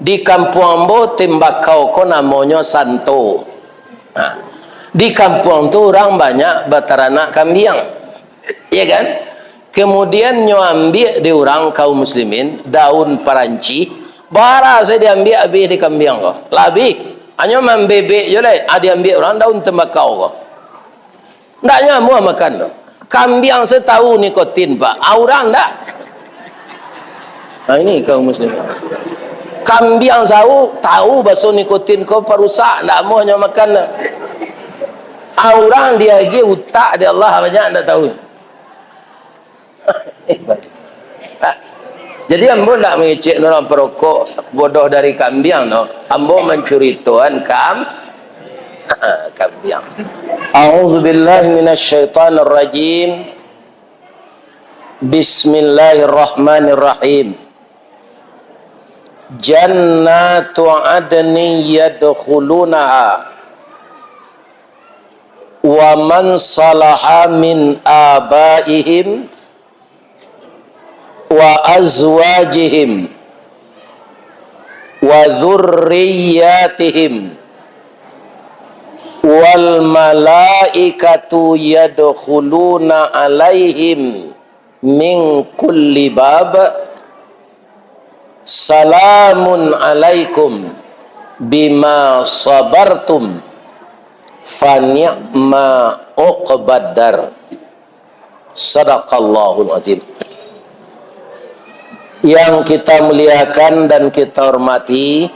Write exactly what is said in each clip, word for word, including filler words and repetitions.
Di kampuang ambo, tembakau ko namonyo santo. Nah, di kampuang tu urang banyak bataranak kambiang. Iya kan? Kemudian nyo ambiak di urang kaum muslimin, daun paranci, bara sajo diambiak abih di kambiang ko. Lah abih. Hanyo mambebek jo lai, ah, diambiak urang daun tembakau ko. Ndak nyamuah makan tu. Kambiang se tau nikotin, Pak. Ah, urang ndak. Nah, ini kaum muslimin. Kambiang se tau baso nikotin ko parusak, ndak amuah nyo makan tu. Ah, urang diagiah utak dek Allah banyak ndak tau. Jadi, ambo ndak mangecek urang parokok bodoh dari kambiang, no. Ambo mancuritoan kam-, kambiang. A'udzubillahi minasyaitonirrajim. Bismillahirrahmanirrahim. Jannatu adnin yadkhulunaha wa man salaha min abaihim wa azwajihim wa dzurriyyatihim, wal malaikatu yadkhuluna alaihim min kulli bab, salamun alaikum bima sabartum, fa ni'ma uqbad dar. Sadaqallahul Azim. Yang kita muliakan dan kita hormati,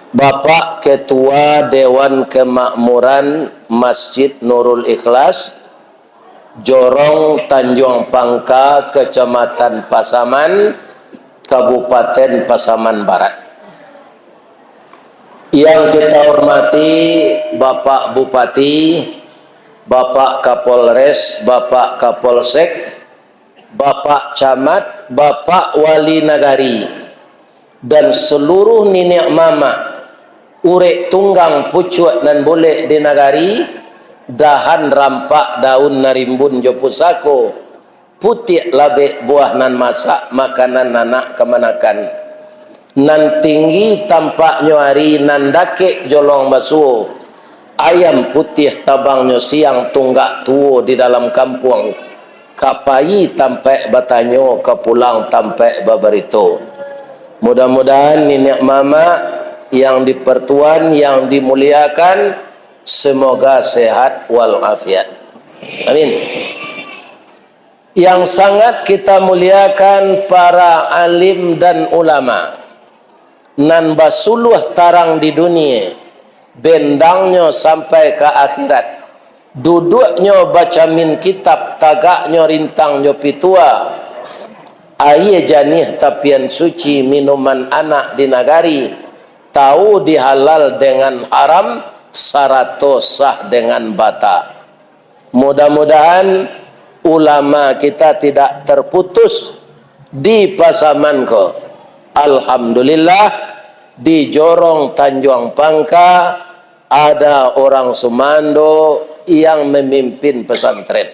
Bapak Ketua Dewan Kemakmuran Masjid Nurul Ikhlas, Jorong Tanjuang Pangka, Kecamatan Pasaman, Kabupaten Pasaman Barat. Yang kita hormati Bapak Bupati, Bapak Kapolres, Bapak Kapolsek, Bapak Camat, Bapak Wali Nagari, dan seluruh niniak mamak, urek tunggang pucuak nan bulek di nagari, dahan rampak daun nan rimbun jo pusako, putiak labek buah nan masak, makanan anak kamanakan, nan tinggi tampaknyo ari, nan dakek jolong basuo, ayam putiah tabangnyo siang, tunggak tuo di dalam kampuang, ka pai tampek batanyo, ka pulang tampek babarito. Mudah-mudahan niniak mamak yang dipertuan, yang dimuliakan, semoga sehat walafiat. Amin. Yang sangat kita muliakan para alim dan ulama nan basuluah tarang di dunia, bendangnyo sampai ka akhirat, duduaknyo bacamin kitab, tagaknyo rintang jo pitua, aia janiah tapian suci, minuman anak di nagari, tau dihalal dengan haram, sarato sah dengan bata. Mudah-mudahan ulama kita tidak terputus di Pasaman ko. Alhamdulillah, di Jorong Tanjuang Pangka ada orang sumando yang memimpin pesantren.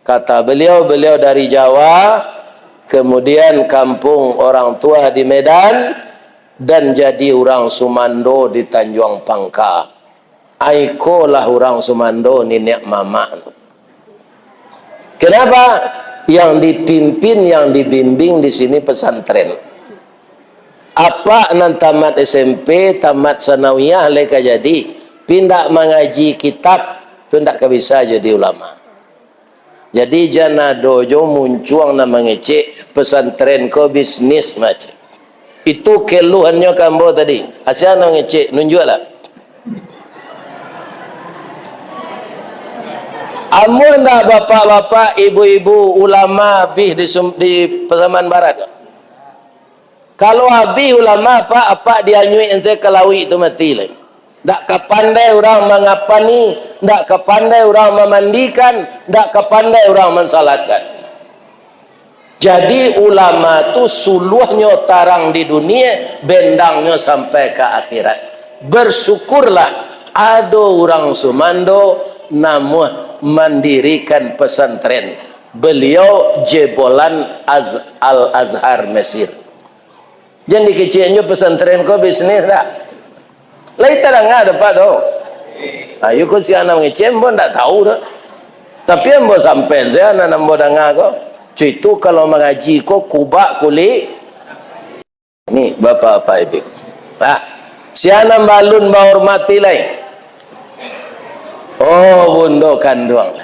Kata beliau, beliau dari Jawa, kemudian kampung orang tua di Medan, dan jadi urang sumando di Tanjuang Pangka. Ai, ikolah urang sumando niniak mamak. Kenapa? Yang dipimpin, yang dibimbing di sini pesantren. Apak nan tamat S M P, tamat sanawiyah, lai ka jadi, tapi ndak mangaji kitab, tu ndak ka bisa jadi ulama. Jadi, jan ado jo muncuang nan mangecek pesantren ko bisnis, macam itu keluhannyo ka ambo tadi. Asia nan mangecek, nunjuaklah. Amuah ndak bapak-bapak, ibu-ibu, ulama abih di Sum-, di Pasaman Barat? Kalau abih ulama, apak, apak dianyuik ensai ka lauik tu mati lai. Ndak ka pandai urang mangapani, ndak ka pandai urang mamandikan, ndak ka pandai urang mansalatkan. Jadi, ulama tu suluahnyo tarang di dunia, bendangnyo sampai ka akhirat. Bersyukurlah, ado urang sumando namuah mandirikan pesantren. Beliau jebolan Az-, Al-Azhar Mesir. Jan dikecek nyo pesantren ko bisnis dak? Lai tadanga dek Apak tu. Ayo ko si anak ngecek, ambo ndak tahu doh. Tapi ambo sampai sajo nan ambo danga ko. Cuy tu kalau mangaji ko kubak kulik. Ni bapak-bapak ibu. Nah, si anak balun bahormati lai. Oh, bundo kanduang.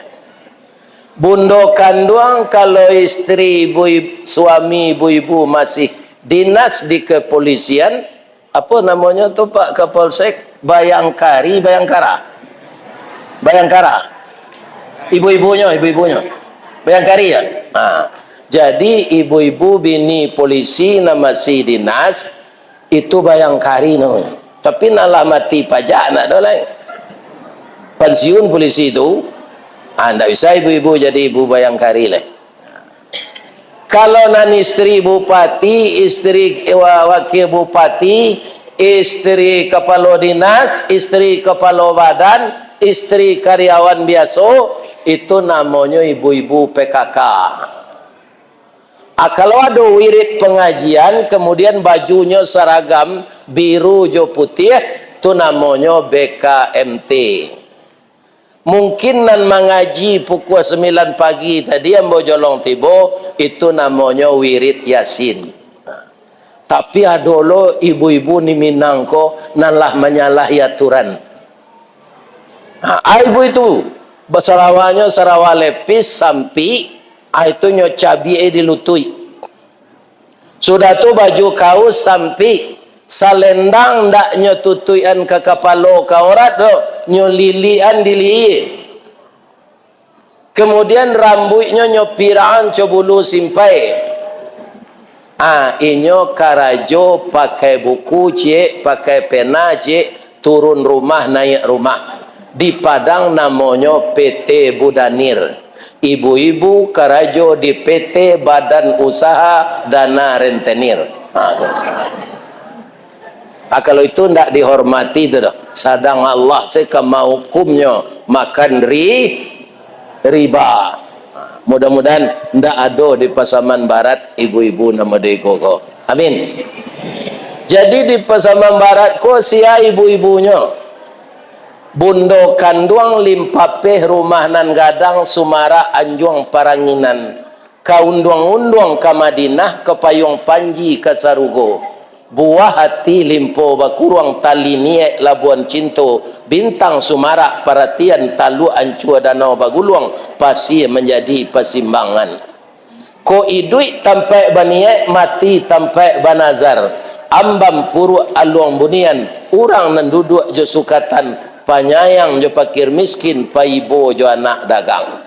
Bundo kanduang, kalau istri ibu, suami ibu-ibu masih dinas di kepolisian, apo namonyo tu, Pak Kapolsek? Bayangkari, Bayangkara? Bayangkara. Ibu-ibunyo, ibu-ibunyo. Bayangkari, ya? Ha. Jadi, ibu-ibu bini polisi nan masih dinas, itu bayangkari namonyo. Tapi, nan lah mati pajak, ndak ado lai. Pansiun polisi tu, ah, ndak bisa ibu-ibu jadi ibu bayangkari lai. Kalau nan istri bupati, istri wa-, wakil bupati, istri kapalo dinas, istri kapalo badan, istri karyawan biaso, itu namonyo ibu-ibu P K K. Ah, kalau ado wirid pangajian, kamudian bajunyo saragam biru jo putiah, tu namonyo B K M T. Mungkin nan mangaji pukua sambilan pagi tadi ambo jolong tibo, itu namonyo wirid Yasin. Tapi ado lo ibu-ibu di Minang ko nan lah manyalahi aturan. Ha, ai ibu itu, basarawanyo sarawa lepis sampik, ai tu nyo cabiak di lutuik. Sudah tu baju kaus sampik, salendang ndak nyo tutuikan ka kapalo, ka aurat doh, nyo lilikan di lihia. Kamudian, rambuiknyo nyo piraan co bulu simpai. Ah, inyo karajo pakai buku ciek, pakai pena ciek, turun rumah, naiak rumah. Di Padang namonyo P T Budanir. Ibu-ibu karajo di P T Badan Usaha Dana Rentenir. Ha, tu. Ah, kalau itu ndak dihormati tu doh. Sadang Allah se ka mahukumnyo makan ri-, riba. Mudah-mudahan ndak ado di Pasaman Barat ibu-ibu nan model iko ko. Amin. Jadi di Pasaman Barat ko sia ibu-ibunyo? Bundo Kanduang Limpapeh, Rumah Nan Gadang, Sumarak, Anjuang, Paranginan. Ka unduang-unduang ka Madinah, ka payuang panji ka sarugo. Buah ati limpo bakuruang, tali niaik labuan cinto, bintang sumarak paratian, taluak ancua danau baguluang, pasia manjadi pasimbangan. Ko iduik tampaik baniaik, mati tampaik banazar, ambam puruak aluang bunian, urang nan duduak jo sukatan, panyayang jo pakir miskin, paibo jo anak dagang.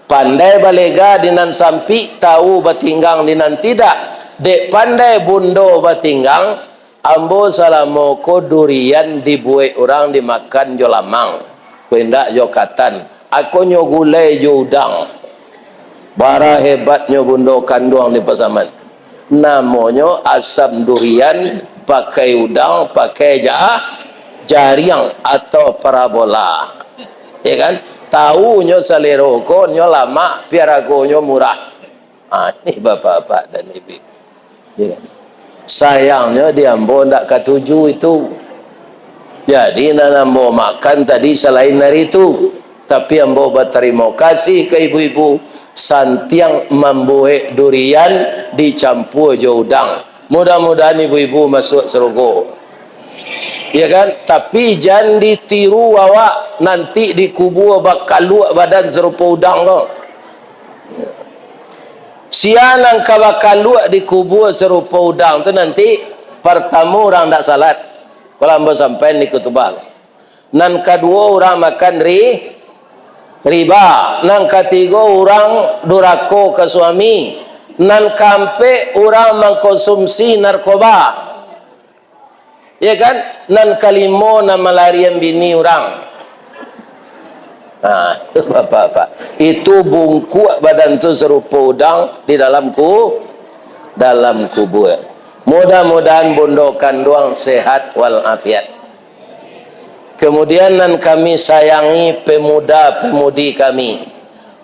Pandai balega di nan sampik, tawu batinggang di nan tidak. Dek pandai bundo batinggang, ambo salamo ko durian dibuek urang dimakan jo lamang, ko indak jo katan, ako nyo gulai jo udang. Bara hebatnyo bundo kanduang di Pasaman. Namonyo asam durian, pakai udang, pakai ja-, jariang atau parabola. Ya kan? Tawunyo salero ko, nyo lamak, piaragonyo murah. Ah, ini bapak-bapak dan ibu. Ya kan? Sayangnyo di ambo ndak katuju itu. Jadi, nan ambo makan tadi salain dari itu. Tapi ambo batarimo kasih ka ibu-ibu, santiang mambuek durian dicampua jo udang. Mudah-mudahan ibu-ibu masuak sarugo. Ya kan? Tapi jan ditiru awak, nanti dikubua bakaluak badan sarupo udang tu. Sia nan ka bakaluak dikubua sarupo udang tu nanti, partamo urang ndak salat. Kalau ambo sampaian di khutubah. Nan kaduo, urang makan ri-, riba. Nan katigo, urang durako ka suami. Nan kaampek, urang mangkonsumsi narkoba. Ya kan? Nan kalimo, nan malarian bini urang. Nah, itu bapak-bapak. Itu bungkuak badan tu sarupo udang di dalam ku-, dalam kubua. Mudah-mudahan bundo kanduang sehat walafiat. Kemudian nan kami sayangi pemuda-pemudi kami,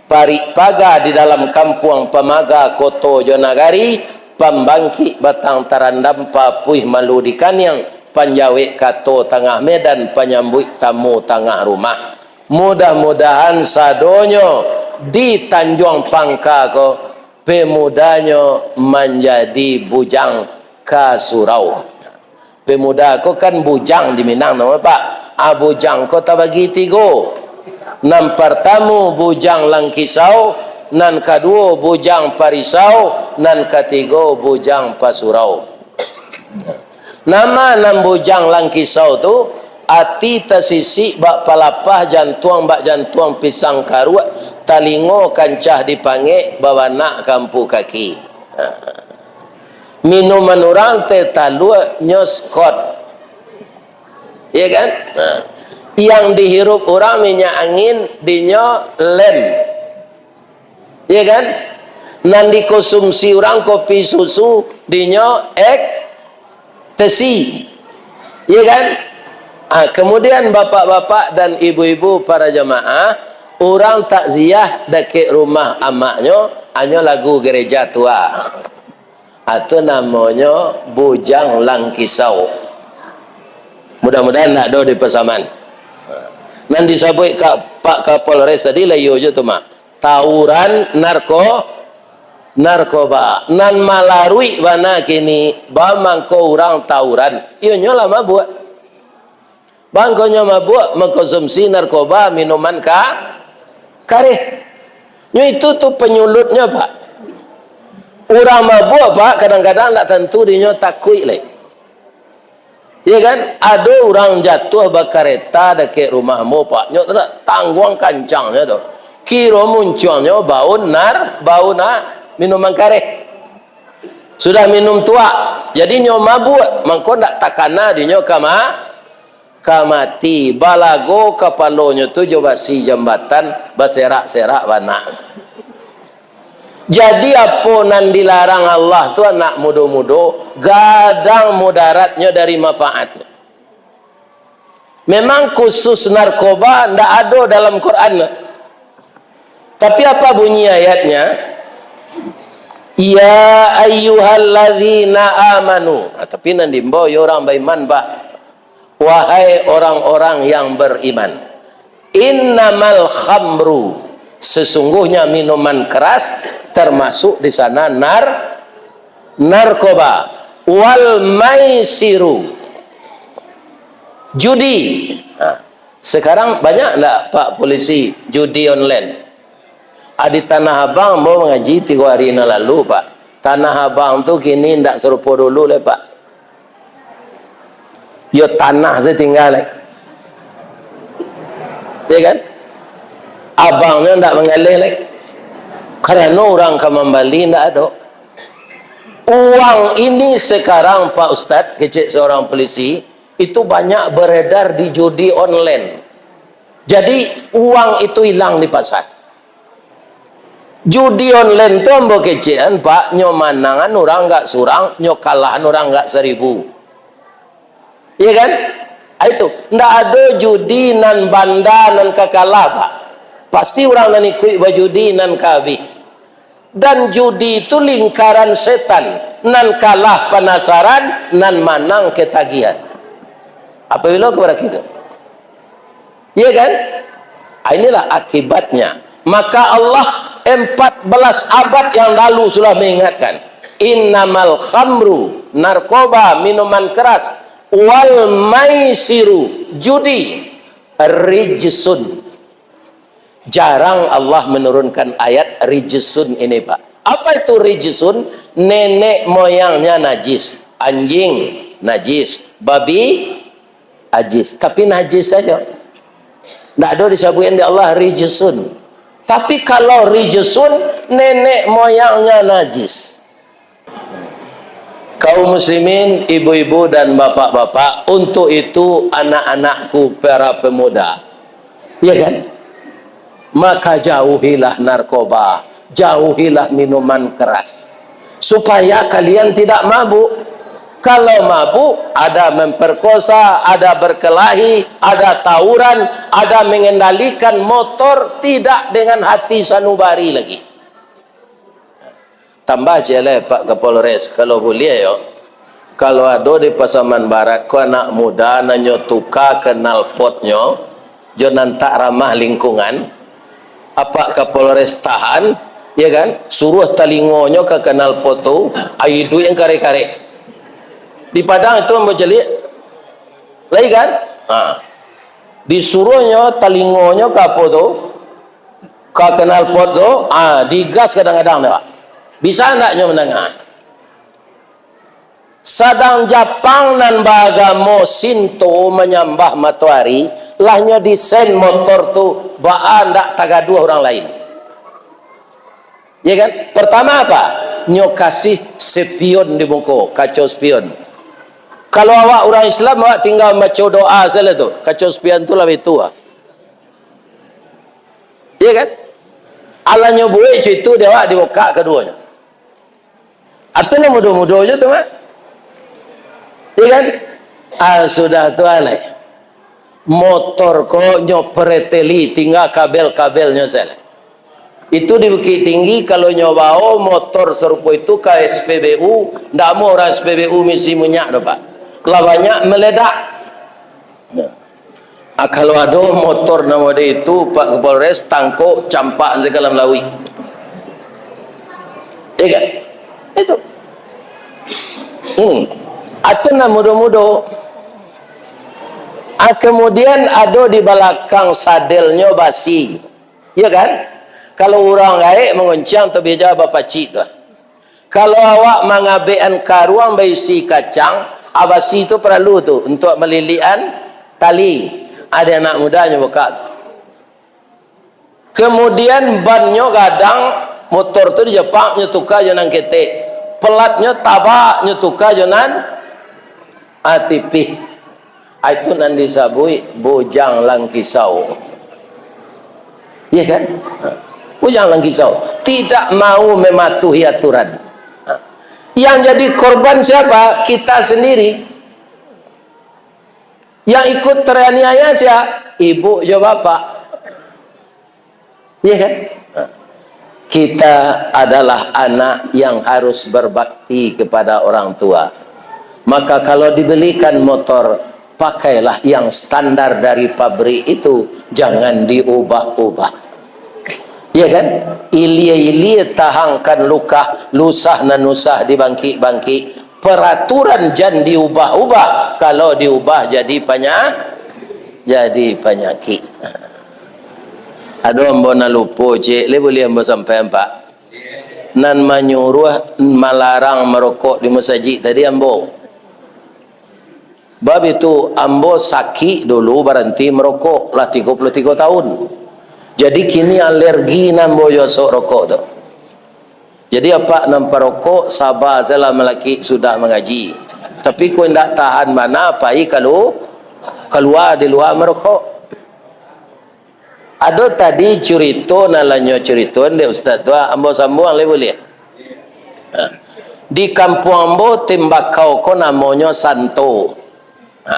parik paga di dalam kampuang, pamaga koto jo nagari, pambangkik batang tarandam, papuih malu di kaniang, panjawek kato tangah medan, panyambuik tamu tangah rumah. Mudah-mudahan sadonyo di Tanjuang Pangka ko, pemudanyo manjadi bujang ka surau. Pemuda ko kan bujang di Minang namo, Pak. Ah, bujang ko tabagi tigo. Nan partamu bujang langkisau, nan kaduo bujang parisau, nan katigo bujang pasurau. Nama nan bujang langkisau tu? Ati tasisik bak palapah, jantuang bak jantuang pisang karuak, talingo kancah dipangek, babanak kampu kaki. Minuman urang teh talua nyo Scott. Ya kan? Nah. Yang dihirup urang minyak angin, dinyo lem. Ya kan? Nan dikonsumsi urang kopi susu, dinyo ek tesi. Ya kan? Ah, kemudian bapak-bapak dan ibu-ibu para jamaah, urang takziah dakek rumah amaknyo, anyo lagu gereja tua. Atau namonyo bujang langkisau. Mudah-mudahan ndak ado di Pasaman. Nan disabuik Kak, Pak Kapolres tadi lah iyo jo tu, Mak. Tawuran narko-, narkoba. Nan malaruik bana kini, bamangko urang tawuran. Iyo nyo lah mabuak. Bangkonyo mabuak, mangkonsumsi narkoba, minuman ka-, kareh. Nyo itu tu penyulutnyo, Pak. Urang mabuak, Pak, kadang-kadang ndak tantu dinyo takuik lai. Ya kan? Ado urang jatuah bakareta dakek rumah ambo, Pak. Nyo tu ndak tangguang kancangnyo tu. Kiro muncuangnyo bau nar-, bau na-, minuman kareh. Sudah minum tuak, jadi nyo mabuak, mangko ndak takana dinyo ka ma-, ka mati, balago kapalonyo tu jo basi jambatan, baserak-serak bana. Jadi, apo nan dilarang Allah tu, anak mudo-mudo, gadang mudaratnyo dari manfaatnyo. Memang khusus narkoba ndak ado dalam Quran. Tapi apa bunyi ayatnya? "Ya ayyuhalladzina amanu." Ah, tapi nan diimbau yo urang baiman, Pak. Wahai orang-orang yang beriman. "Innamal khamru." Sesungguhnya minuman keras, termasuk di sana nar-, narkoba. "Wal maisiru." Judi. Nah, sekarang banyak ndak, Pak Polisi, judi online? Ah, di Tanah Abang, ambo mangaji tigo hari nan lalu, Pak. Tanah Abang tu kini ndak sarupo dulu lai, Pak. Yo tanah se tingga lai. Ya kan? Abangnyo ndak manggaleh lai. Karano urang ka mambali ndak ado. Uang ini sekarang, Pak Ustadz, kecek seorang polisi, itu banyak beredar di judi online. Jadi, uang itu hilang di pasar. Judi online tu ambo kecekan, Pak, nyo manangan urang agak surang, nyo kalahan urang agak saribu. Iya kan? Ah, itu. Ndak ado judi nan banda nan ka kalah, Pak. Pasti urang nan ikuik bajudi nan ka abih. Dan judi itu lingkaran setan, nan kalah panasaran, nan manang ketagihan. Apabila kepada kita. Iya kan? Ah, inilah akibatnya. Maka Allah empat belas abad yang lalu sudah mengingatkan, "Innamal khamru," narkoba, minuman keras, "wal maisiru," judi, "rijsun." Jarang Allah menurunkan ayat rijsun ini, Pak. Apa itu rijsun? Nenek moyangnya najis. Anjing najis, babi najis, tapi najis saja. Ndak ado disabuikan di Allah rijsun. Tapi kalau rijsun, nenek moyangnya najis. Kaum muslimin, ibu-ibu dan bapak-bapak, untuk itu anak-anakku, para pemuda, ya kan? Maka jauhilah narkoba, jauhilah minuman keras, supaya kalian tidak mabuk. Kalau mabuk, ada memperkosa, ada berkelahi, ada tawuran, ada mengendalikan motor tidak dengan hati sanubari lagi. Tambah ciek lai, Pak Kapolres, kalau buliah yo, kalau ado di Pasaman Barat ko anak muda nan nyo tuka knalpotnyo jo nan tak ramah lingkungan, Apak Kapolres tahan, ya kan, suruah talingonyo ka knalpot tu, iduik yang kareh-kareh. Di Padang itu ambo caliak, lai kan? Ha. Disuruahnyo talingonyo ka apo tu, ka knalpot tu, ha, digas kadang-kadang tu, Pak. Bisa ndak nyo mandanga? Sadang Japang nan baagamo Shinto manyambah matoari, lah nyo desain motor tu baa ndak tagaduah urang lain. Ya kan? Pertama apa? Nyo kasih spion di muko, kaco spion. Kalau awak urang Islam, awak tinggal baco doa sajo tu, kaco spion tu lah itu ah. Ya kan? Alah nyo buek co itu, di awak dibukak kaduonyo. Atau lah mudo-mudo jo tu mah. Ya kan? Ah, sudah tu alai. Motor ko nyo preteli, tingga kabel-kabelnyo sajo. Itu di Bukittinggi, kalau nyo bao motor sarupo itu ka S P B U, ndak amuah urang S P B U misi minyak doh, Pak. Lah banyak meledak. Nah. Ah, kalau ado motor nan model itu, Pak Kapolres, tangkok, campak sajo ka dalam lauik. Iya kan? Itu. Hmm. Atau nan mudo-mudo. Ah, kemudian ado di balakang sadelnyo basi. Iya kan? Kalau urang gaek mangoncang, tabiaja bapacik tu. Kalau awak mangabekan karuang baisi kacang, ah, basi tu paralu tu untuak malilikan tali. Ado anak muda nyo bukak tu. Kemudian bannyo gadang, motor tu di Japang nyo tuka jo nan ketek. Pelatnyo tabak nyo tuka jo nan, ah, tipih. Ah, itu nan disabuik bujang langkisau. Iya kan? Ha. Bujang langkisau. Tidak mau mematuhi aturan. Ha. Yang jadi korban siapa? Kita sendiri. Yang ikut teraniaya siapa? Ibu jo bapak. Iya kan? Kita adalah anak yang harus berbakti kepada orang tua. Maka kalau dibelikan motor, pakailah yang standar dari pabrik itu, jangan diubah-ubah. Iya kan? Ilia-ilia tahangkan lukah, lusah nan usah dibangkik-bangkik. Peraturan jan diubah-ubah, kalau diubah jadi panya-, jadi panyakik. Ado ambo nan lupo, cek, lai buliah ambo sampaian, Pak. Nan manyuruah malarang marokok di masajik tadi ambo. Bab itu, ambo sakik dulu baranti marokok, lah tigo puluah tigo tahun. Jadi kini alergi nan ambo jo asok rokok tu. Jadi, apak nan parokok, saba sajolah malakik sudah mangaji. Tapi, kok indak tahan bana, pai kalu-, kalua di lua marokok. Ado tadi curito nan lah nyo curitoan dek Ustaz tu, ambo sambuang lai buliah? Ha. Di kampuang ambo, tembakau ko namonyo santo. Ha.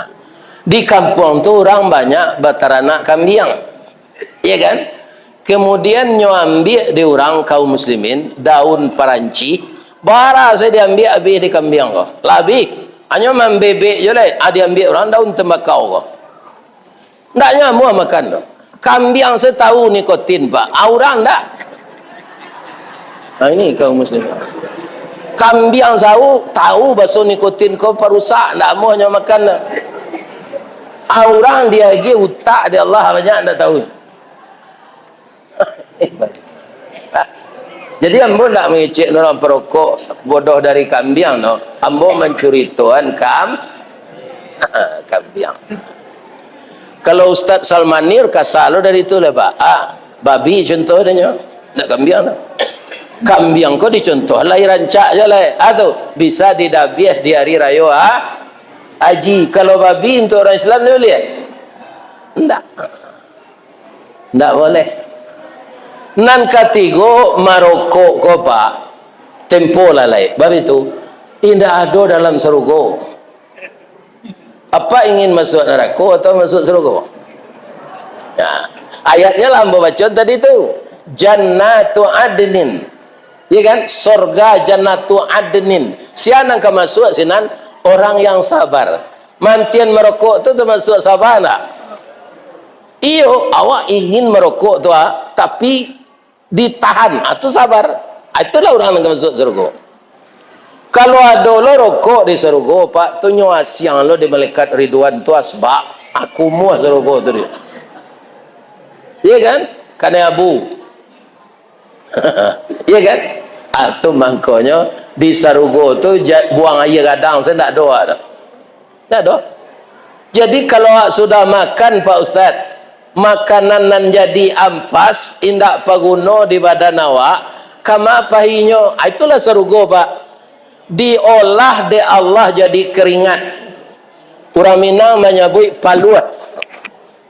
Di kampuang tu urang banyak bataranak kambiang. Iya kan? Kemudian nyo ambiak di urang kaum muslimin, daun parancih, bara sajo diambiak abih di kambiang ko. Lah abih. Hanyo mambebek jo lai, ah, diambiak urang daun tembakau ko. Ndak nyamuah makan tu. Kambiang se tahu nikotin, Pak. Ah, urang ndak. Nah, ini kaum muslim. Kambiang sawu tahu baso nikotin ko parusak, ndak amuah nyo makan tu. Ah, urang diagiah utak dek Allah banyak ndak tahu. Jadi, ambo ndak mangecek urang parokok bodoh dari kambiang, no. Ambo mancuritoan kam-, kambiang. Kalau Ustaz Salmanir, kasa lo dari tu lah, Pak. Ah, babi contoh dia nyo. Ndak kambiang lah. Kambiang ko dicontoh lai rancak jo lai. Ah, tu, bisa didabiah di hari rayo, ah, haji. Kalau babi untuk urang Islam ni buliah? Ndak. Ndak boleh. Nan katigo, marokok ko, Pak, tempo lah lai. Bab itu, indak ado dalam sarugo. Apak ingin masuak narako atau masuak sarugo? Ya. Ayatnya lah ambo baco tadi tu. Jannatu adnin. Iya kan? Sorga Jannatu Adnin. Sia nan ka masuak sinan? Orang yang sabar. Mantian marokok tu tamasuak sabar ndak? Iyo, awak ingin marokok tu, ah, tapi ditahan, ah, tu sabar. Ah, itulah urang nan ka masuak sarugo. Kalau ado lo rokok di sarugo, Pak, tu nyo asiang lo di malaikat Ridwan tu asbak, ah, kumuah sarugo tu dia. Iya kan? Kanai abu. Iya kan? Ah, tu mangkonyo di sarugo tu ja-, buang aia gadang se ndak ado, ah, tu. Ndak ado. Jadi, kalau awak sudah makan, Pak Ustaz, makanan nan jadi ampas, indak paguno di badan awak, kama pahinyo? Ah, itulah sarugo, Pak. Diolah dek Allah jadi keringat. Urang Minang manyabuik paluah.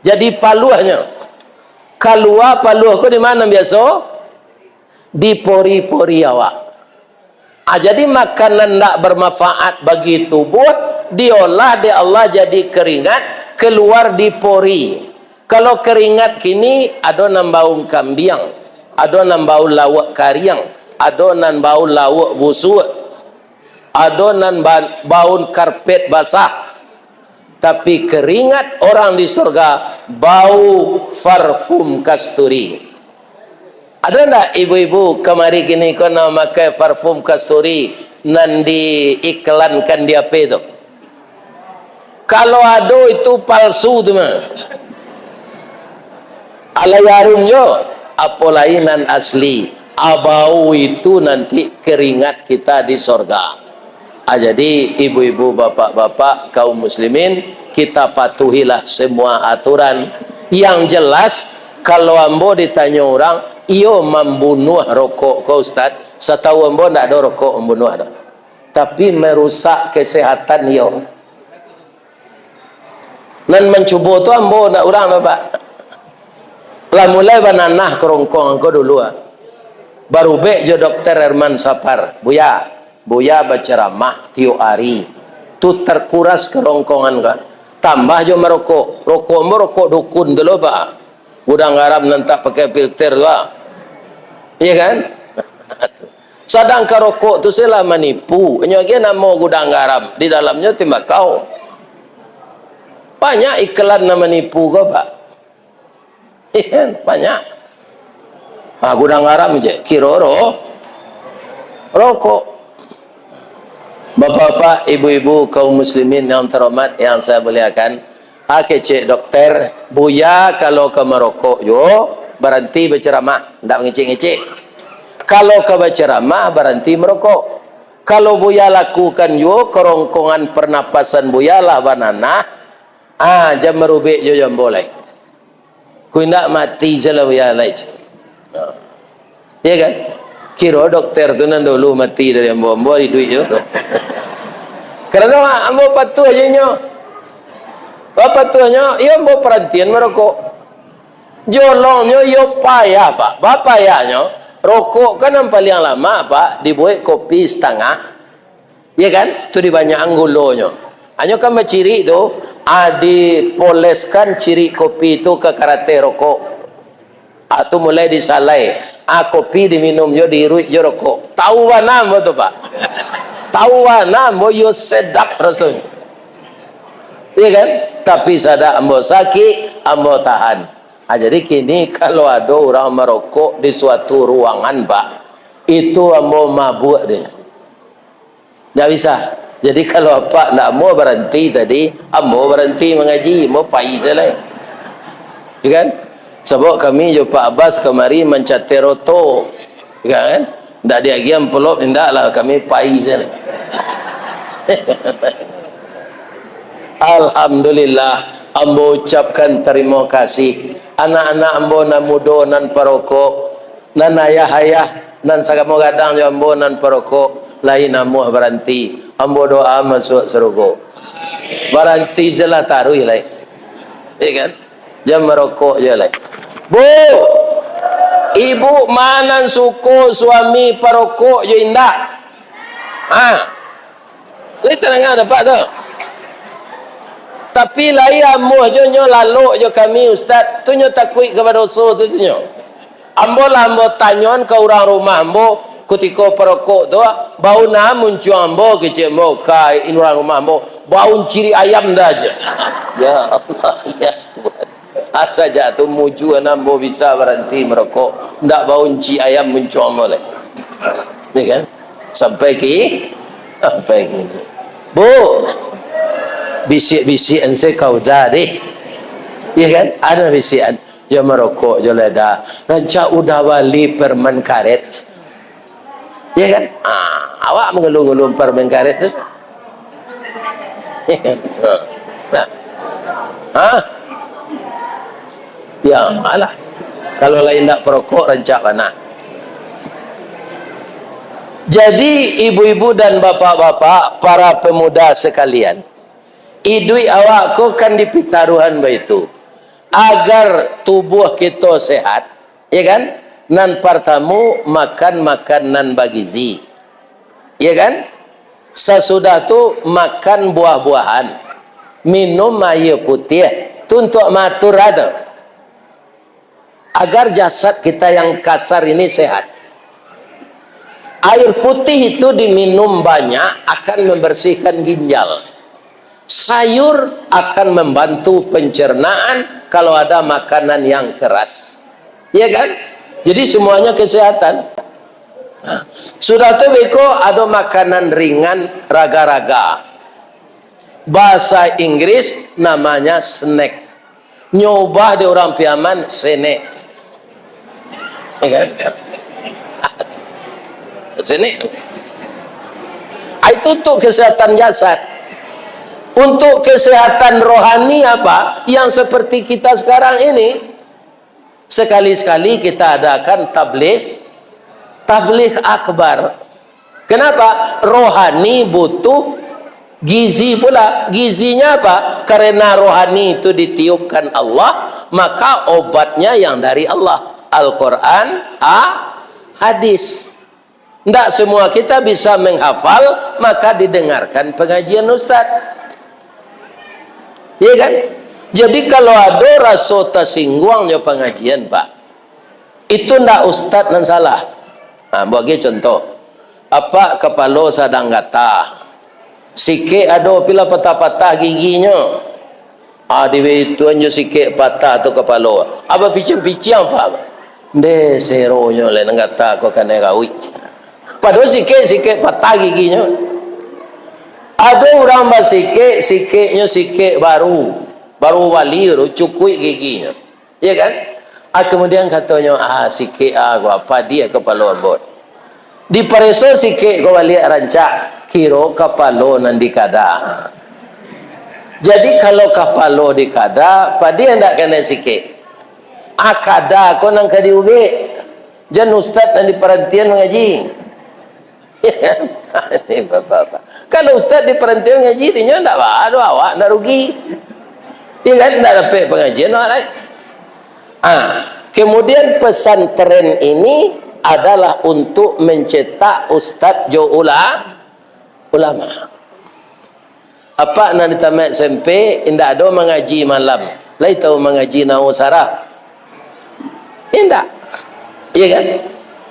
Jadi paluahnyo. Kalua paluah ko di ma nan biaso? Di pori-pori awak. Ah, jadi makanan ndak bermanfaat bagi tubuh, diolah dek Allah jadi keringat, keluar di pori. Kalau keringat kini, ado nan baun kambiang, ado nan baun lauak kariang, ado nan baun lauak busuak, ado nan ba-, baun karpet basah. Tapi keringat orang di sorga bau parfum kasturi. Ado ndak ibu-ibu kamari kini ko nan mamakai parfum kasturi nan diiklankan di H P tu? Kalau ado, itu palsu tu mah. Alai harum jo, apo lai nan asli. Abau itu nanti keringat kita di sorga. Ah, jadi, ibu-ibu, bapak-bapak, kaum muslimin, kita patuhilah semua aturan. Yang jelas, kalau ambo ditanyo urang, iyo mambunuah rokok ko, Ustaz? Satau ambo, ndak ado rokok mambunuah doh. Tapi, merusak kesehatan iyo. Nan mancubo tu ambo, ndak urang doh, Pak. Lah mulai bananah karongkong ko dulu, ah. Barubek jo Dokter Herman Sapar, Buya, Buya bacaramah tiok ari. Tu terkuras karongkongan ko. Tambah jo marokok. Rokok ambo rokok dukun tu lo, Pak. Gudang garam nan tak pakai filter tu, ah. Iya kan? Sadangkan rokok tu se lah manipu. Inyo agiah namo gudang garam, di dalamnyo timbakau. Banyak iklan nan manipu ko, Pak. Iya kan? Banyak. Ah, gudang garam je, kiro ro-, rokok. Bapak-bapak, ibu-ibu, kaum muslimin yang terhormat, yang saya muliakan, ah, kecek dokter, Buya kalau ka marokok juo, baranti bacaramah, ndak mangecek-ngecek. Kalau ka bacaramah, baranti marokok. Kalau Buya lakukan juo, karongkongan parnapasan Buya lah bananah, ah, jan marubek juo jo ambo lai. Ku indak mati se lah Buya lai. Nah. Iya kan? Kiro dokter tu nan dulu mati dari ambo, ambo iduik juo. Karano ambo patuah jo inyo. Bapatuahnyo, iyo ambo parantian marokok. Jolongnyo iyo payah, Pak. Bapayahnyo, rokok kan nan paliang lamak, Pak, dibuek kopi satangah. Iya kan? Tu dibanyakan gulonyo. Hanyo kan bacirik tu, ah, dipoleskan cirik kopi tu ka karateh rokok. Ah, tu mulai disalai. Ah, kopi diminum jo, diiruik jo rokok. Tahu bana ambo tu, Pak. Tahu bana ambo, iyo sedap rasonyo. Iya kan? Tapi sadang ambo sakik, ambo tahan. Ah, jadi kini kalau ado urang marokok di suatu ruangan, Pak, itu ambo mabuak dek inyo. Ndak bisa. Jadi, kalau apak ndak mau baranti tadi, ambo baranti mangaji, ambo pai se lai. Ya kan? Sabab kami jo Pak Abbas kamari mancateh roto. Ya kan? Ndak diagiah amplop, indak lah, kami pai se lai. Alhamdulillah, ambo ucapkan tarimo kasih. Anak-anak ambo nan mudo, nan parokok, nan ayah-ayah, nan sagamo gadang jo ambo nan parokok, lai namuah baranti. Ambo doa masuak sarugo. Baranti se lah taruih lai. Ya kan? Jan marokok juo lai. Bu, ibu ma nan suko suami parokok jo indak? Ha. Lai tadanga dek apak tu. Tapi lai amuah jo nyo lalok jo kami, Ustaz. Tu nyo takuik ka badoso tu, tu nyo. Ambo lah ambo tanyoan ka urang rumah ambo, Kutiko parokok tu, bau na muncuang ambo, kecek ambo, ka urang rumah ambo, bau cirik ayam dah je. Ya Allah, ya Tuhan. Asa jak tu mujua ambo bisa baranti marokok, ndak bau cirik ayam muncuang ambo lai. Ya kan? Sampai ki, sampai kini. Bu, bisik-bisik an se kau dah deh. Ya kan? Ada bisikan. Jo marokok jo lai dah. Rancak udah bali permen karet. Ya kan? Ah, awak mangulun-ngulun permen karet tu. Ya kan? Ha. Nah. Ha? Ya, alah. Kalau lain ndak perokok, rancak bana. Jadi, ibu-ibu dan bapak-bapak, para pemuda sekalian, iduik awak ko kan dipitaruahan baitu, agar tubuah kito sehat, ya kan? Nan partamu, makan makanan bagizi, ya kan? Sasudah tu, makan buah-buahan, minum aia putiah, tu untuak maatur ado. Agar jasad kita yang kasar ini sehat. Air putih itu diminum banyak akan membersihkan ginjal. Sayur akan membantu pencernaan kalau ada makanan yang keras. Ya kan? Jadi semuanya kesehatan. Nah, sudah tu beko ada makanan ringan raga-raga. Bahasa Inggris namanya snack. Nyo ubah dek urang Piaman, senek. Ya kan? Senek. Ah, itu untuk kesehatan jasad. Untuk kesehatan rohani apa? Yang seperti kita sekarang ini, sekali-sekali kita adakan tabligh, tabligh akbar. Kenapa? Rohani butuh gizi pula. Gizinya apa? Karena rohani itu ditiupkan Allah, maka obatnya yang dari Allah. Al-Quran, ha-, hadis. Ndak semua kita bisa menghafal, maka didengarkan pengajian ustaz. Iya kan? Jadi, kalau ado raso tasingguang jo pangajian, Pak, itu ndak ustaz nan salah. Ha, buat agi contoh. Apak kapalo sadang gata. Sikek ado pila patah-patah giginyo. Ah, di itu anjo sikek patah tu kapalo. Abah piciang-piciang, Pak. Ndeh, seronyo lai nan gata ko kanai rawik. Padahal sikek-sikek patah giginyo. Ado urang basikek, sikeknyo sikek baru. Baru bali tu, cukuik giginyo. Ya kan? Ah, kemudian katonyo, "Ah, sikek ah, ko apa dia kapalo ambo?" Dipareso sikek ko baliak rancak, kiro kapalo nan dikada. Jadi, kalau kapalo dikada, padiah ndak kanai sikek? Ah, kada ko nan ka diubek. Jan ustaz nan diparantian mangaji. Ini bapak-bapak. Kalau ustaz diparantian mangaji, dinyo ndak baa doh, awak ndak rugi. Iya kan? Ndak dapek pangajian awak lai. Ah, kemudian pesantren ini adalah untuk mencetak ustaz jo ula-, ulama. Apak nan di tamaik S M P, indak ado mangaji malam. Lai tahu mangaji nahwu saraf? Indak. Iya kan?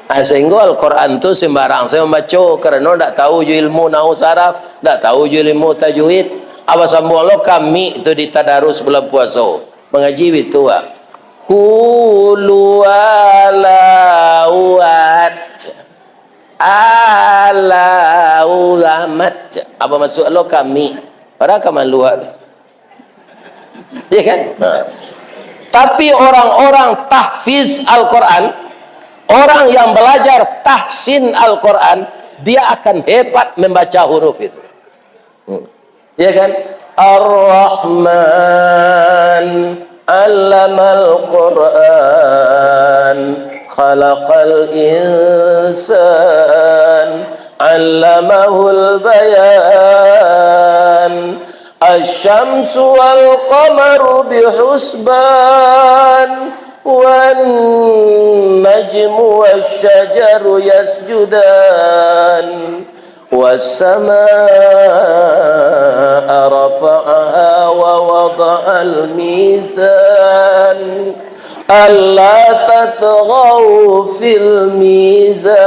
Ah, sehingga Al-Quran tu sembarang sajo mambaco, karano ndak tahu jo ilmu nahwu saraf, ndak tahu jo ilmu tajwid. Abah sambuang lo kami tu di tadarus bulan puaso. Mangaji bitu, ah. Kul huwallahu ahad. Allahu Samad. Apa maksud lo kami? Padahal ka malu tu. Ya kan? Ha. Tapi orang-orang tahfiz Al-Quran, orang yang belajar tahsin Al-Quran, dia akan hebat membaca huruf itu. Hmm. Ya kan? Ar-Rahman, allamal Quran, khalaqal insan, allamahul bayan, asy-syamsu wal qamaru bihusban, wan najmu wasy-syajaru yasjudan, والسماء رفعها ووضع الميزان ألا تطغوا في الميزان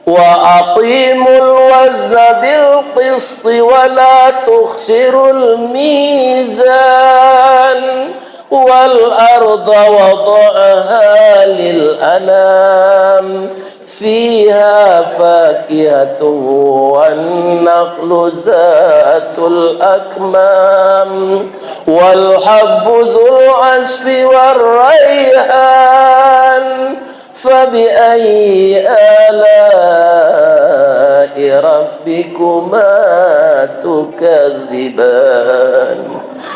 وأقيموا الوزن بالقسط ولا تخسروا الميزان والأرض وضعها للأنام فيها فاكهة والنخل ذات الأكمام والحب ذو العصف والريحان فبأي آلاء ربكما تكذبان.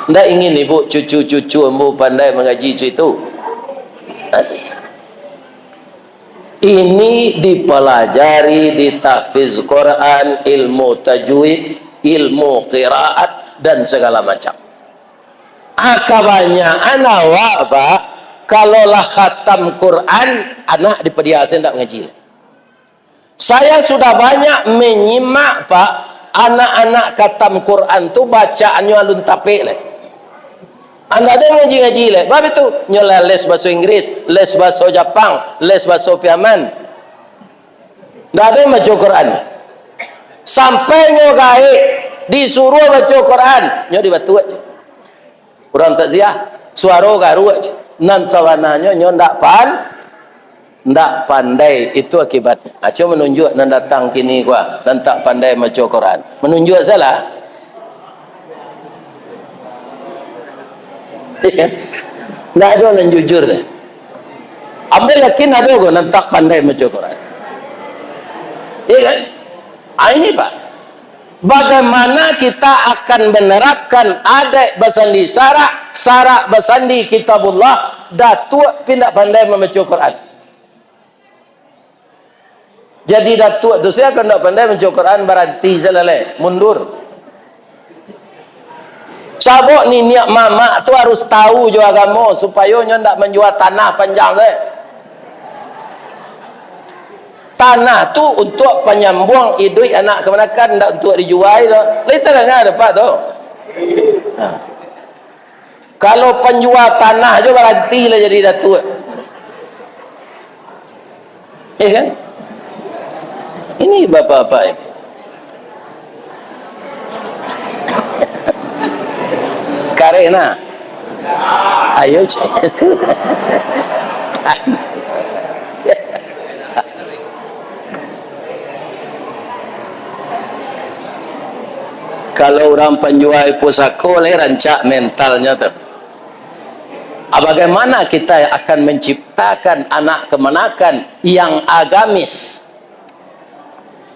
Ndak ingin ibu cucu-cucu ambo pandai mangaji situ? Ini dipelajari di tahfiz Quran, ilmu tajwid, ilmu qiraat, dan segala macam. Ah, kabanyakan awak, Pak, kalau lah khatam Quran, anak dipadiakan, ndak mangaji lai. Saya sudah banyak menyimak, Pak, anak-anak khatam Quran tu bacaannyo alun tapek lai. Ndak ado ngaji-ngaji lai. Bab itu, nyo lah les bahaso Inggris, les bahaso Japang, les bahaso Piaman. Ndak ado baco Quran. Sampai nyo gaek, disuruah baco Quran, nyo dibatuak je. Urang takziah, suaro garuak je. Nan sabananyo nyo ndak pan-, ndak pandai, itu akibatnyo. Aco manunjuak nan datang kini ko, nan tak pandai maco Quran. Manunjuak salah. Ndak ado nan jujur. Ambo yakin ado ko nan tak pandai maco Quran. Iya kan? Ah, ini, Pak. Bagaimana kita akan menerapkan adaik basandi syarak, syarak basandi kitabullah, datuak pi ndak pandai mambaco Quran? Jadi datuak tu, sia kan ndak pandai mambaco Quran, baranti sajo lah, mundur. Sabab niniak mamak tu harus tahu jo agamo, supayo nyo ndak manjua tanah panjang tu. Tanah tu untuak panyambuang iduik anak kamanakan, ndak untuak dijua doh. Lai tadanga dek Apak tu? Ha. Kalau panjua tanah jo baranti lah jadi datuak. Eh kan? Ini bapak-bapak ini. Kareh nah. Ayo, cek. Kalau urang panjual pusako, lai rancak mentalnyo tu. Ah, bagaimana kita akan menciptakan anak kamanakan yang agamis,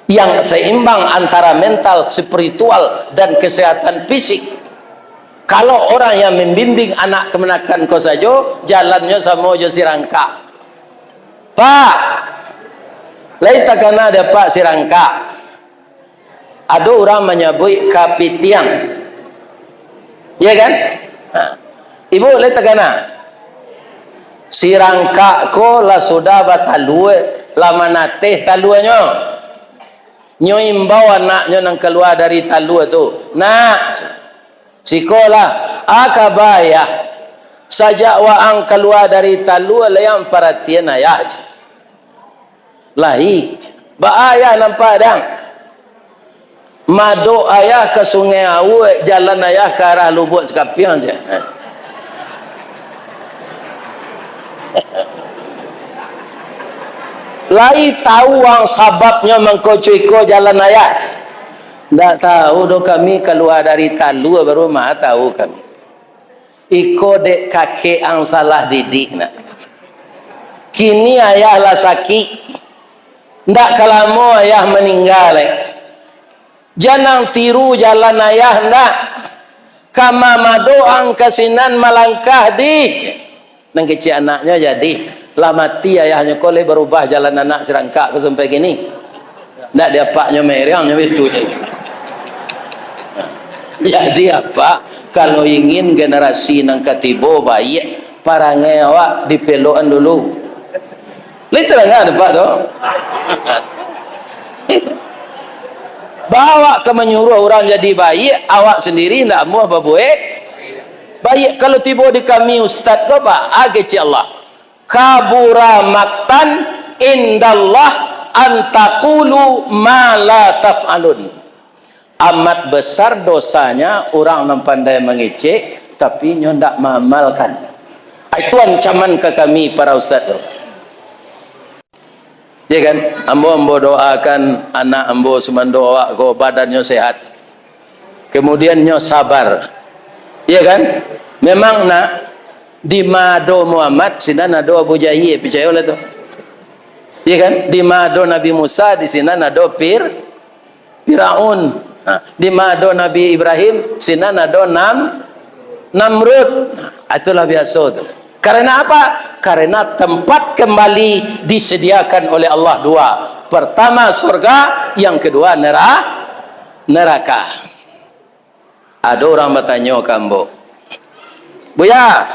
yang seimbang antara mental, spiritual, dan kesehatan fisik? Kalau orang yang membimbing anak kamanakan ko sajo, jalannyo samo jo sirangkak. Pak, lai takana dek Apak sirangkak? Ado urang manyabuik kapitiang. Iya kan? Ha. Ibu lai takana? Sirangkak ko lah sudah batalua, lah manateh taluanyo. Nyo imbau anaknyo nan kalua dari talua tu, "Nak, sikolah, a kaba ayah. Sajak waang kalua dari talua, lai ang paratian ayah," cek. Lai. Baa ayah nampak dang? Madok ayah ka Sungai Awuk, jalan ayah ka arah Lubuak Sakapiang, cek. Lai tahu ang sababnyo mangko cuiko jalan ayah, cek. Ndak tahu doh kami, kalua dari talua baru mah tahu kami. Iko dek kakek ang salah didik nak. Kini ayah lah sakik. Ndak ka lamo ayah maningga lai. Jan ang tiru jalan ayah ndak. Kama madok ang ka sinan malangkah di. Nan kecek anaknyo jadi, lah mati ayahnyo ko lai barubah jalan anak sirangkak ko sampai kini. Ndak di apaknyo meriang nyo itu je. Jadi apak, kalau ingin generasi nan ka tibo baiak, parangai awak dipelokan dulu. Lai tadanga dek Apak tu? Ba awak ka manyuruah urang jadi baiak, awak sandiri indak amuah babuek baiak. Kalau tibo di kami ustaz ko, Pak, a kecek Allah, "Kabura maktan indallah antaqulu ma la taf'alun." Amat besar dosanya urang nan pandai mangecek, tapi inyo ndak maamalkan. Itu ancaman ka kami para ustaz tu. Ya kan? Ambo, ambo doakan anak ambo sumando awak ko badannyo sehat. Kemudian nyo sabar. Ya kan? Memang nak, di ma ado Muhammad, sinan ado Abu Jahil, picayolah tu. Ya kan? Di ma ado Nabi Musa, di sinan ado Fir-, Firaun. Ha, di ma ado Nabi Ibrahim, sinan ado Nam-, Namrud. Ha, itulah biaso tu. Karena apa? Karena tempat kembali disediakan oleh Allah dua. Pertama surga, yang kedua nera-, neraka. Ado urang batanyo ka ambo, "Buya,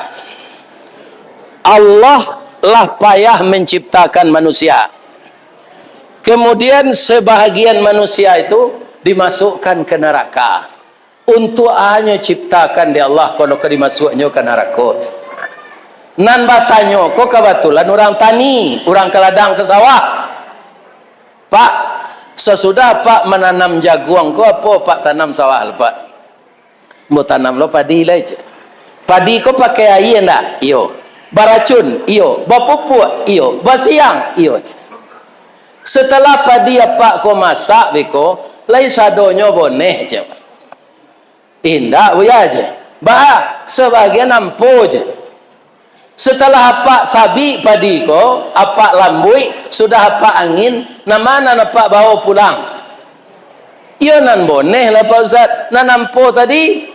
Allah lah payah menciptakan manusia. Kemudian sebahagian manusia itu dimasukkan ke neraka. Untuak a nyo ciptakan dek Allah, kalau ka dimasuaknyo ka narako?" Nan batanyo ko kabatulan urang tani, urang ka ladang ka sawah. "Pak, sasudah Pak mananam jaguang ko, apo Pak tanam sawah lo, Pak?" "Ambo tanam lo padi lai," cek. "Padi ko pakai aia ndak?" "Iyo." "Baracun?" "Iyo." "Bapupuak?" "Iyo." "Basiang?" "Iyo," cek. "Setelah padi Apak ko masak beko, lai sadonyo boneh?" cek. "Indak, Buya," cek. "Baa, sabagian ampo," cek. "Setelah Apak sabik padi ko, Apak lambuik, sudah Apak angin, nan ma nan Apak bawo pulang?" "Iyo, nan boneh lah, Pak Ustaz, nan ampo tadi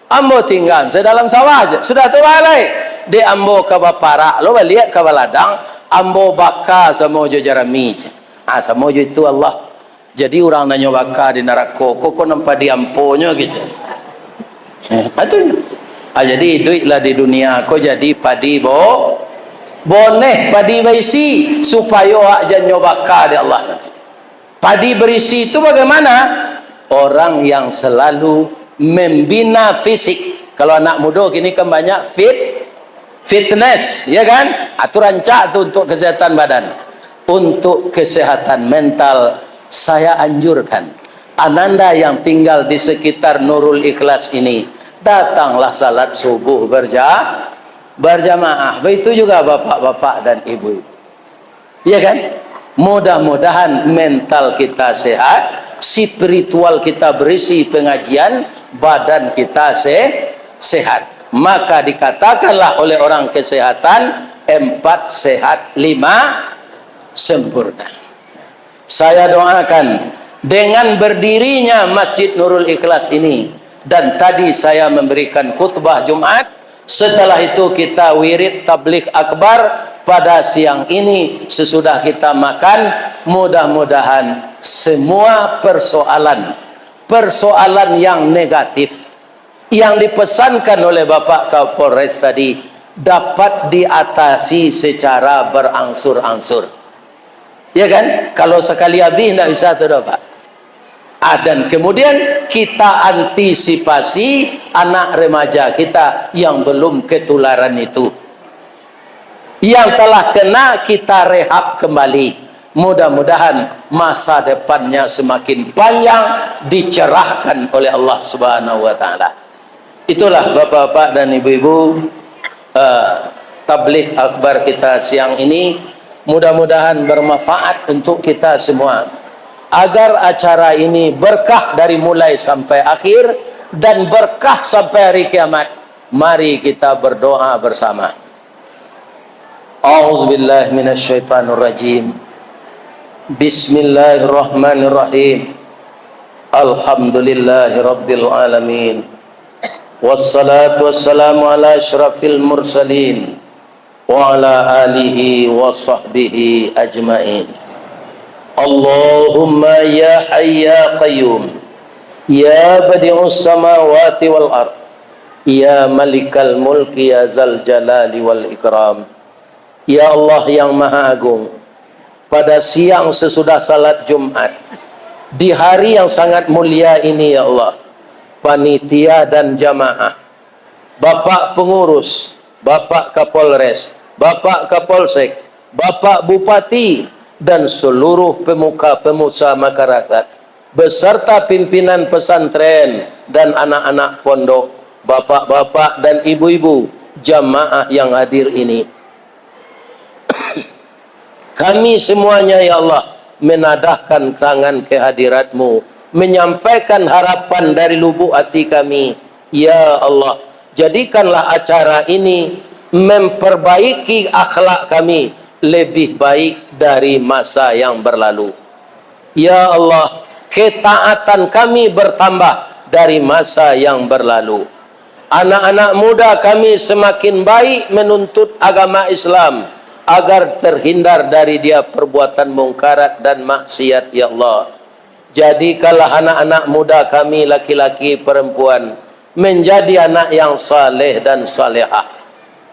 ambo tinggaan se dalam sawah," cek. "Sudah tu baa lai?" "Dek ambo ka baparak lo baliak ka baladang, ambo baka samo jo jarami," cek. Ah, samo jo itu Allah. Jadi urang nan nyo baka di narako ko, ko nan padi amponyo gitu. Eh, itu. Ah, jadi iduiklah di dunia ko jadi padi bo-, boneh, padi baisi, supayo awak jan nyo baka dek Allah nanti. Padi berisi itu bagaimana? Orang yang selalu membina fisik. Kalau anak mudo kini kan banyak fit-, fitness, ya kan? Ah, tu rancak tu untuk kesehatan badan. Untuk kesehatan mental, saya anjurkan, ananda yang tinggal di sekitar Nurul Ikhlas ini, datanglah salat subuh berja-, berjamaah. Begitu juga bapak-bapak dan ibu-ibu. Ya kan? Mudah-mudahan mental kita sehat, spiritual kita berisi pengajian, badan kita se-, sehat. Maka dikatakanlah oleh orang kesehatan, "Empat sehat, lima sempurna." Saya doakan, dengan berdirinya Masjid Nurul Ikhlas ini, dan tadi saya memberikan khutbah Jumat, setelah itu kita wirid tabligh akbar pada siang ini, sesudah kita makan, mudah-mudahan semua persoalan, persoalan yang negatif, yang dipesankan oleh Bapak Kapolres tadi dapat diatasi secara berangsur-angsur. Ya kan? Kalau sakali abih, ndak bisa tu doh, Pak. Ah, dan kemudian kita antisipasi anak remaja kita yang belum ketularan itu. Yang telah kena, kita rehab kembali. Mudah-mudahan masa depannya semakin panjang, dicerahkan oleh Allah Subhanahu wa Ta'ala. Itulah, bapak-bapak dan ibu-ibu, eh, tabligh akbar kita siang ini. Mudah-mudahan bermanfaat untuk kita semua, agar acara ini berkah dari mulai sampai akhir dan berkah sampai hari kiamat. Mari kita berdoa bersama. A'udzubillahi minasyaitonirrajim. Bismillahirrahmanirrahim. Alhamdulillahirabbil alamin. Wassalatu wassalamu ala asyrafil mursalin wa ala alihi wa sahbihi ajmain. Allahumma ya hayyu ya qayyum, ya badi'us samawati wal ard, ya malikal mulki, ya zal jalali wal ikram. Ya Allah yang Maha Agung, pada siang sesudah salat Jumat, Di hari yang sangat mulia ini, ya Allah, panitia dan jamaah, Bapak Pengurus, Bapak Kapolres, Bapak Kapolsek, Bapak Bupati, dan seluruh pemuka-pemusa masyarakat, beserta pimpinan pesantren dan anak-anak pondok, bapak-bapak dan ibu-ibu, jamaah yang hadir ini. Kami semuanya, ya Allah, menadahkan tangan ke hadirat-Mu, menyampaikan harapan dari lubuk hati kami. Ya Allah, jadikanlah acara ini memperbaiki akhlak kami lebih baik dari masa yang berlalu. Ya Allah, ketaatan kami bertambah dari masa yang berlalu. Anak-anak muda kami semakin baik menuntut agama Islam, agar terhindar dari dia perbuatan mungkarat dan maksiat, ya Allah. Jadikanlah anak-anak muda kami, laki-laki, perempuan, menjadi anak yang saleh dan salehah,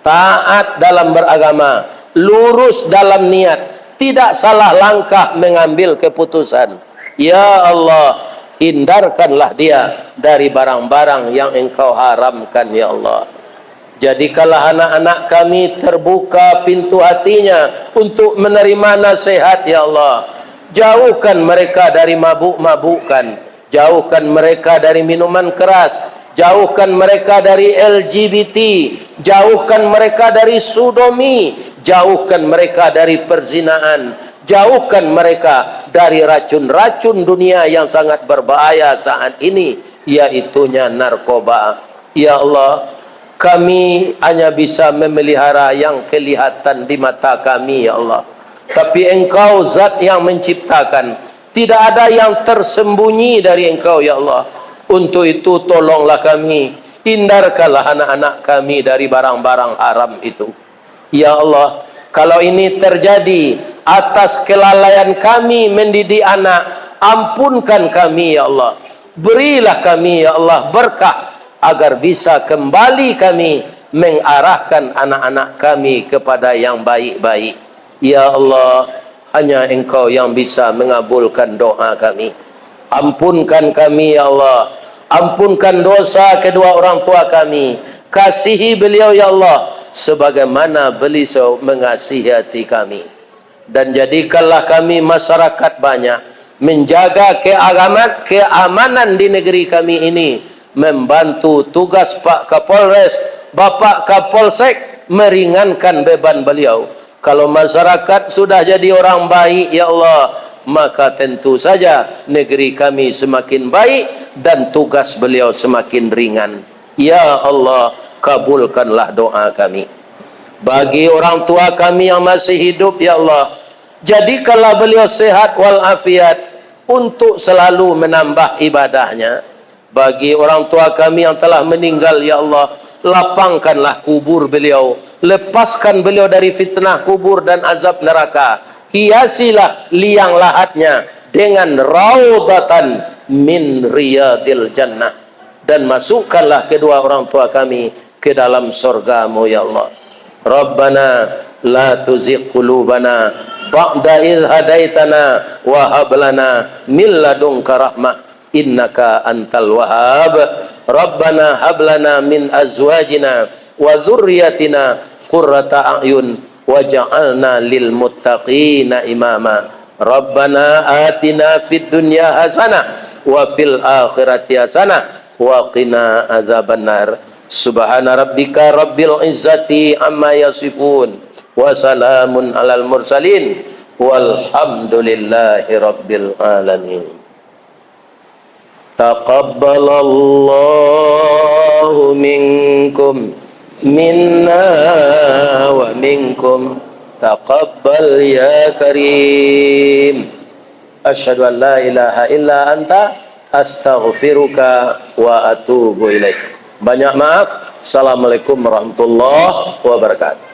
taat dalam beragama, lurus dalam niat, tidak salah langkah mengambil keputusan. Ya Allah, hindarkanlah dia dari barang-barang yang Engkau haramkan, ya Allah. Jadikanlah anak-anak kami terbuka pintu hatinya untuk menerima nasihat, ya Allah. Jauhkan mereka dari mabuk-mabukan, jauhkan mereka dari minuman keras, jauhkan mereka dari L G B T, jauhkan mereka dari sodomi, jauhkan mereka dari perzinaan, jauhkan mereka dari racun-racun dunia yang sangat berbahaya saat ini, yaitunya narkoba. Ya Allah, kami hanya bisa memelihara yang kelihatan di mata kami, ya Allah. Tapi Engkau zat yang menciptakan. Tidak ada yang tersembunyi dari Engkau, ya Allah. Untuk itu, tolonglah kami, hindarkanlah anak-anak kami dari barang-barang haram itu. Ya Allah, kalau ini terjadi atas kelalaian kami mendidik anak, ampunkan kami, ya Allah. Berilah kami, ya Allah, berkah agar bisa kembali kami mengarahkan anak-anak kami kepada yang baik-baik. Ya Allah, hanya Engkau yang bisa mengabulkan doa kami. Ampunkan kami, ya Allah. Ampunkan dosa kedua orang tua kami. Kasihi beliau, ya Allah, sebagaimana beliau mengasihi hati kami. Dan jadikanlah kami masyarakat banyak, menjaga keagamat, keamanan di negeri kami ini, membantu tugas Pak Kapolres, Bapak Kapolsek, meringankan beban beliau. Kalau masyarakat sudah jadi orang baik, ya Allah, maka tentu saja negeri kami semakin baik dan tugas beliau semakin ringan. Ya Allah, kabulkanlah doa kami. Bagi orang tua kami yang masih hidup, ya Allah, jadikanlah beliau sehat walafiat untuk selalu menambah ibadahnya. Bagi orang tua kami yang telah meninggal, ya Allah, lapangkanlah kubur beliau, lepaskan beliau dari fitnah kubur dan azab neraka, hiasilah liang lahatnya dengan raudatan min riyadil jannah, dan masukkanlah kedua orang tua kami ke dalam sorga-Mu, ya Allah. Rabbana la tuzigh qulubana ba'da idh hadaitana wa hab lana min ladunka rahmah innaka antal wahhab. Rabbana hab lana min azwajina wa dzurriyyatina qurrata a'yun waj'alna lil muttaqina imama. Rabbana atina fid dunya hasanah wa fil akhirati hasanah wa qina adzabannar. Subhana rabbika rabbil izzati amma yasifun. Wa salamun alal mursalin. Walhamdulillahi rabbil alamin. Taqabbalallahu minkum, minna wa minkum. Taqabbal ya karim. Asyhadu an la ilaha illa anta, astaghfiruka wa atubu ilaik. Banyak maaf. Assalamualaikum warahmatullahi wabarakatuh.